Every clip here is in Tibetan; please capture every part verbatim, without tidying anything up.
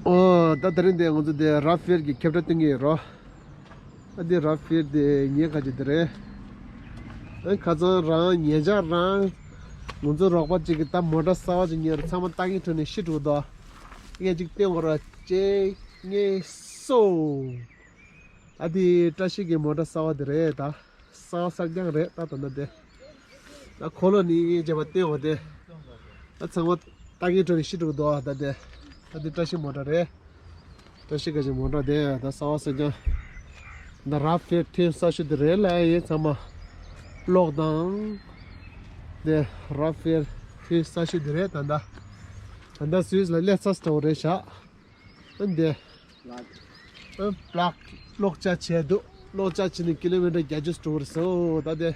ཨོ་ད་དེ་རིང་འདི་ང་ཚོ་འདི་རབ་ཕེར་གྱི་ཁྱབ་བསྒྲགས་སྟོན་གྱི་ཡོད་རོ། ཨ་འདི་རབ་ཕེར་འདི་ཉེ་ཁ་ཅིག་འདི་རེད། ཨ་ཁ་སང་རང་ཉེ་ཆར་རང་ང་ཚོ་རོགས་པ་ཅིག་གིས་ད་མོ་ཊ་གསར་པ་ཅིག་ཉོས་རེད། ཚང་མ་ལྟ་གིན་འཕྲོ་ནས་ཤི་འགྲོ་འདུག་ངས་ཅིག་བསྟན་དགོས་ར། གཅིག་གཉིས་གསུམ། ཨ་འདི་བཀྲ་ཤིས་ཀྱི་མོ་ཊ་གསར་པ་འདི་རེད་ད། གསར་པ་གསར་རྐྱང་རེད་ད། ད་ལྟ་དེ་ད་འཁོར་ལོ་ནི་བྱས་པ་བསྟན་འོ་དེ། ད་ཚང་མ་ལྟ་གིན་འཕྲོ་ནས་ཤི་འགྲོ་གི་འདུག་ད་དེ་ད་དེ་བཀྲ་ཤིས་མོ་ཊ་རེད། བཀྲ་ཤིས་ཀྱི་མོ་ཊ་དེ་ད་གསར་པ་གསར་རྐྱང་། ད་རབ་ཕེར་ཐེངས་གསར་ཤོས་དེ་རེད་ལ་ཡིན། ཚང་མ་ཀློག་དང་། དེ་རབ་ཕེར་ཐེངས་གསར་ཤོས་དེ་རེད་ད། ད་ད་ད་སུད་སི་ལ་སླེབས་ཚར་སོང་རེད་ཤག་ཨ་འདི། ཨ་པ་ལག་ཀློག་བྱ་བྱས་འདུག་ཀློག་བྱ་བྱས་ནས་ཀི་ལོ་མི་ཊར་བརྒྱད་ཅུ་འགྲོ་གི་རེད་ཟེར། ད་དེ།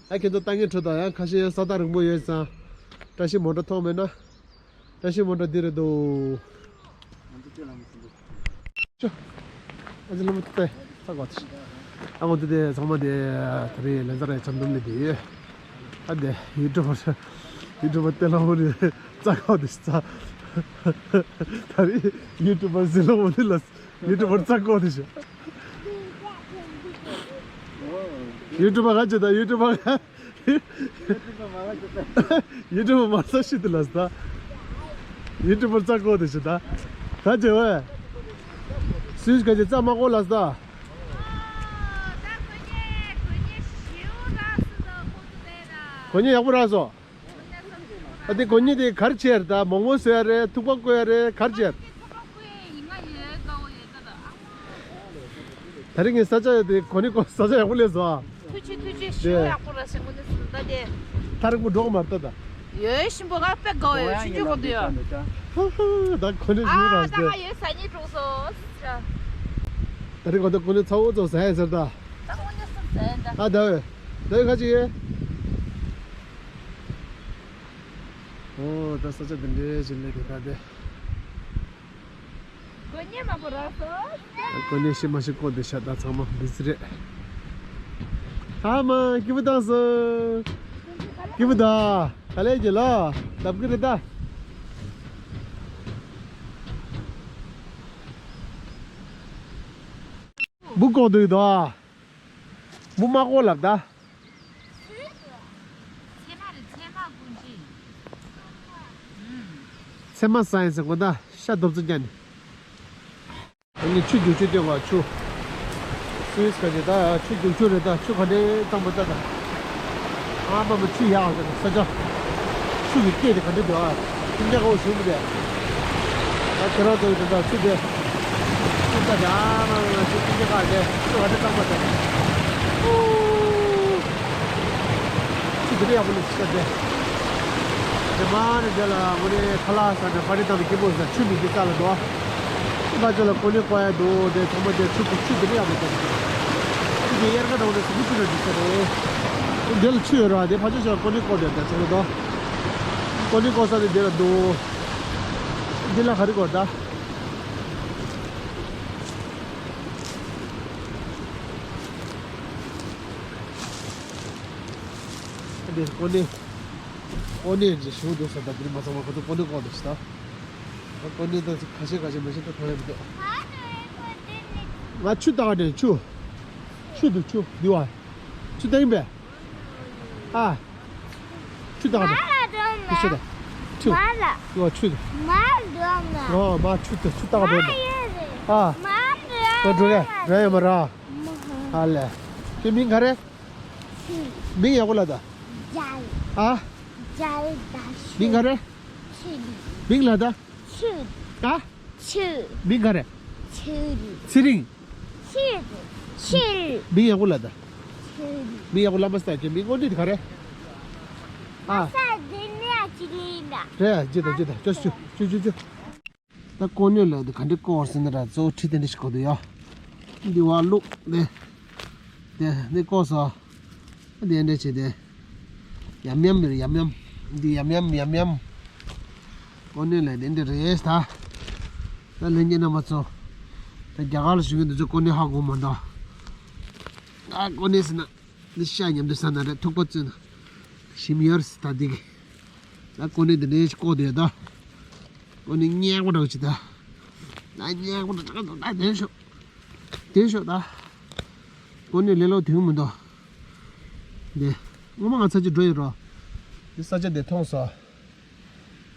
ད་ཁྱེད་ཚོ་ལྟ་ངན་ཁྲོད་དང་ཡང་ཁ་ཤས་ས་ཐག་རིང་པོ་ཡོད་ཙང་། བཀྲ་ཤིས་མོ་ཊ་མཐོང་མེད་ན། བཀྲ་ཤིས་མོ་ཊ་འདི་རེད་འདུག་ཅོ། ཨ་ཙི་ལམ་ཏེ་ཚ་གོ་ཏི། ཨ་ངོ་དེ་དེ་ཚང་མ་དེ་དེ་རེད། ལན་ཚ་རེད། ཆམ་དུམ་ལེ་དེ། ཨ་དེ་ཡུ་ཊུབ་པར་ཡུ་ཊུབ་པར་ཏེ་ལ་མོ་ནི་རྩ་ཁོག་དེ་རྩ། ད་རེས་ཡུ་ཊུབ་པར་ཟི་ལ་མོ་ནི་ལ་ཡུ་ཊུབ་པར་རྩ་ཁོག་དེ་ཤ། ཡུ་ཊུབ་པར་ག་ཅི་ད་ཡུ་ཊུབ་པར་ག། ཡུ་ཊུབ་པར་མ་རྩ་ཤི་དེ་ལ་ས་ད། ཡུ་ཊུབ་པར་རྩ་ཁོག་དེ་ཤ་ད། ག་ཅི་བས། སུས་ག་ཅི་རྩ་མ་ཁོག་ལ་ས་ད། གོ་ཉེ་ཡག་པོ་རག་སོང་། ཨ་དེ་གོ་ཉེ་དེ་གར་ཆེར་ད་མོག་མོག་བཟོ་ཡ་རེད། ཐུག་པ་བསྐོལ་ཡ་རེད། གར་ཆེར། ད་རིང་ངའི་ས་ཆ་ཡོད་དེ་གོ་ཉེ་གོ་ས་ཆ་ཡག་པོ་ལས་བཟོ་ཨ། ཐུགས་རྗེ་ཆེ། ཐུགས་རྗེ་ཆེ། ཞེ་པོ་ཡག་པོ་ར་ཞིག་གོ་ནི་སུ་ད་དེ། ཐ་རིང་པོ་འགྲོ་གི་མ་རེད་ད། ཡོད་ཞིམ་པོ་ག་པེ་གོ་ཡོད་ཆུ་ཆུ་གོ་དུ་ཡོད། ཧུ་ཧུ་ད་གོ་ཉེ་ཞུ་ར་ད་ཞེ། ཡོད་ས་ཉིད་འགྲོ་སོ། ད་རིང་གོ་ད་གོ་ཉེ་ཚ་བོ་ཚོ་ཟ་ཡ་ཟེར་ད། ད་གོ་ཉེ་སུ་ཟ་ཡ་ད། ཨ་ད་ཡོད་ད་ཡོད་ག་ཅི་ཡོད། ཨོ་ད་ས་ཆ་འདི་འདྲའི་ཞིག་ལས་དེ་ད་དེ། གོ་ཉེ་མ་པོ་རག་སོང་། གོ་ཉེ་ཤི་མ་ཤི་ཀོ་དེ་ཤ་ད་ཚང་མ་བི་ཟི་རེད། ཨ་མ་སྐྱིད་པོ་བཏང་སོང་། སྐྱིད་པོ་ད་ག་ལས་ཀྱི་ལ་ལབ་ཀྱི་རེད་ད། འབུ་ཀོག་འདུག་ད། འབུ་མ་ཀོག་ལབ་ད། ཚེར་མ་རེད། ཚེར་མ་ཀུན་གྱི། ཚེར་མ་ས་ཡིན་ཟེར་གོ་ད་ཤ་རྡོབ་ཚོ་རྒྱག་ནི། ཨ་ནི་ཆུ་རྒྱུག་ཆུ་སྟོན་པ་ཆུ། སུད་སི་ཁ་ཅིག་ད་ཆུ་རྒྱུག་ཆུ་རེད་ད། ཆུ་ག་འདྲའི་གཙང་པོ་ལྟ་ད། ཨ་མ་མ་ཆུ་ཡག་ཟེར་ས་ཆ། ཆུ་གི་སྐད་དེ་ག་འདྲ་འདུག་ཨ། ཁྱིམ་རྒྱ་ཁ་བོ་ཞུ་མི་དེ། ད་ཁྱེད་རང་ཚོ་ཡི་དེ་ད་ཆུ་དེ། ཆུ་ལྟ་དེ་ཨ་མ་མ་ཆུ་ཁྱིམ་རྒྱ་ཁ་དེ་ཆུ་ག་འདྲ་གཙང་པོ་དེ། ཆུ་དེ་འདྲ་ཡག་པོ་ལ་ཆུ་ལྟ་དེ། དེ་མ་ནི་དེ་ལ་ངོ་ནི་ཁ་ལག་ཟ་ནས་པ་ཏི་བཏང་ནས་སྐྱིད་པོ་ཟ། ཆུ་མི་དེ་རྩ་ལ་འདུག་ཨ། ཁ་ཆུ་ལ་ཀོ་ནི་བསྐོར་ཡ་འདུག་དེ་ཚང་མ་དེ་ཆུ་ཆུ་དེ་འདྲ་ཡག་པོ་དེ། ཆུ་དེ་དབྱར་ཁ་འགྲོ་ནས་ཆུ་ཆུ་རེད་འདུག་ས་རེད། དེ་ལ་ཆུ་ཡོད་ར། དེ་ཕ་ཆུ་ཆུ་ལ་ཀོ་ནི་བསྐོར་དེ་དེ་ཚང་མ་འདུག་ཀོ་ནི་བསྐོར་ས་དེ་དེ་ལ་འདུག་འདི་ལ་ག་རེ་དགོས་ད། འདི་ཀོ་ནི། ཀོ་ནི་འདི་ཞུ་འདུག་ས། ད་འདི་མ་ཚང་མ་ཁོ་ཚོ་ཀོ་ནི་བསྐོར་འདུག་ས། ད་ཀོ་ནི་ད་ཁ་ཤས་ཁ་ཤས་མ་ཤེས་ད་ཐོན་ཡ་མི་འདུག་ང་ཆུ་བཏང་བ་དེ་ཆུ། ཆུ་འདུག་ཆུ། འདི་བ། ཆུ་བཏང་ཡིན་པས། ཨ། ཆུ་བཏང་བ་དེ། མ་ལ་འགྲོ་ན། ཆུ་ད། ཆུ། མ་ལ། ཨོ་ཆུ། མ་འགྲོ་ན། ཨོ་མ་ཆུ་ད་ཆུ་བཏང་བ་འགྲོ་ན། མ་ཡོད་རེད། ཨ། མ་འགྲོ་ན། ཨ་འགྲོ་རེད། འགྲོ་ཡ་མ་ར། མ། ཨ་ལེ། ཁྱོད་མིང་ག་རེད། ཆུ། མིང་ཡག་པོ་ལབ་ད། རྒྱལ། ཨ། རྒྱལ་དར་ཤོད། མིང་ག་རེ། ཆུ། མིང་ལབ་ད། ཆུ། ཨ། ཆུ། མིང་ག་རེ། ཆུ། ཚེ་རིང་། ཆུ། ཆུ། མིང་ཡག་པོ་ལབ་ད། ཆུ། མིང་ཡག་པོ་ལབ་མ་ས་ཀྱི་མིང་དངོས་འབྲེལ་ག་རེ། ཨ། ས་འདི་ནས་ཅི་ལི་ན། རེད། ཅི་ད་ཅི་ད་ཅོ་ཅོ་ཅོ་ཅོ་ཅོ། ད་ཀོ་ནོད་ལ་འདི་ག་འདྲ་བསྐོར་ཟེར་ན་ར། གཙོ་བོ་ཁྲི་དེ་འདྲ་ཞིག་བསྐོར་འདུག་ཡ། འདི་བ་ལུག་དེ། དེ་འདི་བསྐོར་སོང་། འདི་འདྲ་བྱས་ཏེ། ཡམ་ཡམ་རེད་ཡམ་ཡམ། འདི་ཡམ་ཡམ་ཡམ་ཡམ། ཀོ་ནོད་ལ་འདི་འདྲ་རེད་ད། ད་ལྷན་རྒྱས་རྣམ་པ་ཚོ། ད་རྒྱ་གར་ལ་བཞུགས་མཁན་འདི་ཚོ་ཀོ་ནོད་ཧ་གོ་མ་འདུག་ད་ཀོ་ནོད་ཟེར་ན། འདི་ཤ་མཉམ་དུ་ཟ་ན་རེད། ཐུག་པ་བཙོས་ན། ཞིམ་ཡོད་རེད་ད་འདི་གི། ད་ཀོ་ནོད་འདི་འདྲ་ཞིག་བསྐོར་འདུག་ཡ་ད། ཀོ་ནོད་སྙན་པོ་འདྲ་བོ་ཅིག་ད། ད་ཉལ་ཁོ་ད་ད་དེ་ཤོག་དེ་ཤོག་ད། ཀོ་ནི་ལེ་ལོ་དུང་མི་འདུག་དེ་སྔོན་མ་ང་ཚ་ཅི་འགྲོ་ཡོད་རོ། དེ་ས་ཆ་དེ་མཐོང་སོང་།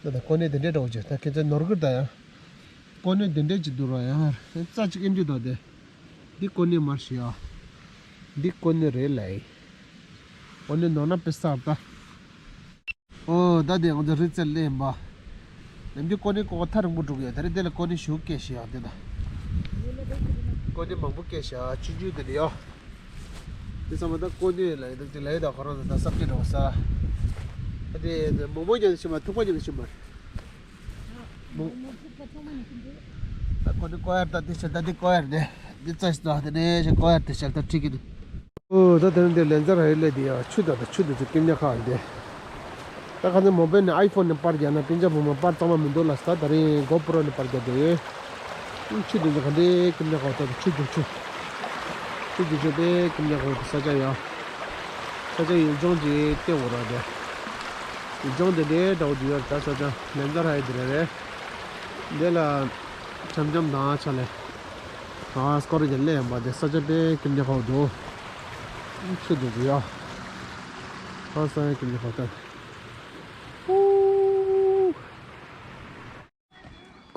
ད་ད་ཀོ་ནི་དེ་འདྲས་འགྲོ་གི་ད་ཁྱེད་ཚོ་ནོར་གི་ད་ཡ། ཀོ་ནི་དེ་འདྲས་ཅི་འདུག་རོ་ཡ། རྩ་ཅིག་ཨེ་འདྲས་ད་དེ། འདི་ཀོ་ནི་མར་ཤི་ཡ། འདི་ཀོ་ནི་རེད་ལ་ཡ། ཀོ་ནི་ནོར་ན་པེ་ས་ད། ཨོ་ད་དེ་ང་ཚོ་རི་རྩེར་སླེབས་ཡིན་པ། ནམ་རྒྱུན་ཀོ་ནི་ཀོ་ཐག་རིང་པོ་འགྲོ་གི་ཡོད། ད་རེས་དེ་ལ་ཀོ་ནི་ཞུ་སྐད་ཤི་ཡ་དེ་ད། ཀོ་ནི་མང་པོ་སྐད་ཤི་ཡ་ཆུང་ཆུང་དེ་ནི་ཡོ། དེ་ཚང་མ་ད་ཀོ་ནི་ལ་ཡི་དག་ཅིག་ལ་ཡི་དག་ཁོ་རང་ཚོ་ད་སབ་ཀྱི་འགྲོ་ས། ད་དེ་མོག་མོག་ཀྱང་ཤི་མ་ཐུག་པ་ཀྱང་ཤི་མ། མོག་ད་ཀོ་ནི་ཀོ་ཡར་ད་དེ་ཤ་ད་དེ་ཀོ་ཡར་དེ། དེ་ཙ་ཤི་ད་དེ་ནས་ཤ་ཀོ་ཡར་དེ་ཤ་ད་ཁྲིག་གི་འདུག་ཨོ་ད་དེ་རིང་དེ་ལན་ཚར་ཧ་ལས་དེ་ཡ་ཆུ་ད་ད་ཆུ་དེ་ཚོ་སྐྱིད་ཉག་ཁ་འདི། ད་ཁ་ནས་མོ་བེལ་ནས་ཨའི་ཕོན་ནས་པར་རྒྱག་ན་སྤུན་ཆ་བུ་མོ་པར་གཙང་མ་མི་འདུག་ལ་ས། ད་རིང་གོ་པྲོ་ནས་པར་རྒྱག་དེ་ཡོད། ཆུ་དེ་ཚོ་ག་འདྲའི་སྐྱིད་ཉག་ཁ་ད་ཆུ་རྒྱུག་ཆུ། ཆུ་རྒྱུག་ཆུ་དེ་སྐྱིད་ཉག་ཁ་ས་ཆ་ཡ། ས་ཆ་ཡུལ་ལྗོངས་ཀྱི་ལྟེ་འོག་ར་དེ། ཡུལ་ལྗོངས་དེ་འདྲའི་འདྲ་བོ་དེ་ཡོད་ད་ས་ཆ་ལན་ཚར་ཧ་ཡ་དེ་རེད་རེད། འདི་ལ་འཆམ་འཆམ་དང་ཆ་ལས། ཨ་སྐོར་གྱི་ལས་ཡིན་པ་དེ་ས་ཆ་དཔེ་སྐྱིད་ཉག་ཁ་འདུག་ཆུ་འདུག་གི་ཡ། ཨ་ས་ཡ་སྐྱིད་ཉག་ཁ་ད།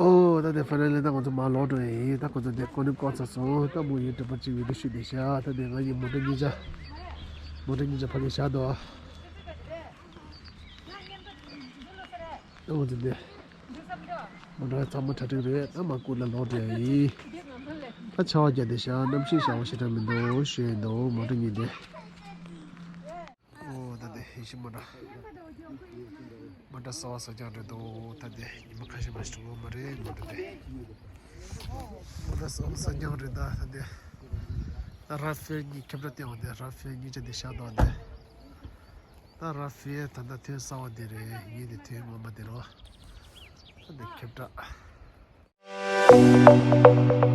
ཨོ་ད་དེ་ཕ་ནེ་ལེ་ད་ང་ཚོ་མ་ལོག་འགྲོ་ཡིན། ད་ཁོ་ཚོ་དེ་ཀོ་ནི་བསྐོར་ཚར་སོང་། ད་མོ་ཡིན་འགྲུལ་པ་གཅིག་བི་ཌིའོ་ཤུ་དེ་བཞག་ད་དེ་ང་ཡི་མོ་ཊ་གཉིས་ཆ། མོ་ཊ་གཉིས་ཆ་ཕ་གི་བཞག་འདུག་ཨོ་དེ་དེ། མོ་ཊ་ཚང་མ་གྲ་སྒྲིག་རེད། ད་མ་བསྐུར་ལ་ལོག་འགྲོ་ཡ་ཡིན། ད་ཆར་པ་བརྒྱབ་དེ་ཤག་གནམ་གཤིས་ཞག་པོ་ཞེ་དྲག་མི་འདུག་ཞུ་ཡི་འདུག་མོ་ཊ་གཉིས་དེ། ཨོ་ད་དེ་ཡེ་ཤེས་མོ་ཊ། མོ་ཊ་གསར་པ་གསར་རྐྱང་རེད་འདུག་ད་དེ་ཉི་མ་ཁ་ཤས་མ་ཞིག་འགྲོ་གི་མ་རེད་མོ་ཊ་དེ། མོ་ཊ་གསར་པ་གསར་རྐྱང་རེད་ད་ད་དེ། ད་ར་ཧྥེལ་གཉིས་ཁྱབ་བསྒྲགས་བསྟན་འོང་དེ་ར་ཧྥེལ་གཉིས་ཆ་དེ་ཤག་འདུག་དེ། ད་ར་ཧྥེལ་ད་ལྟ་ཐོན་གསར་པ་དེ་རེད། ངས་དེ་ཐོན་ངོ་མ་དེ་རོ། ད་དེ་ཁྱབ་བསྒྲགས།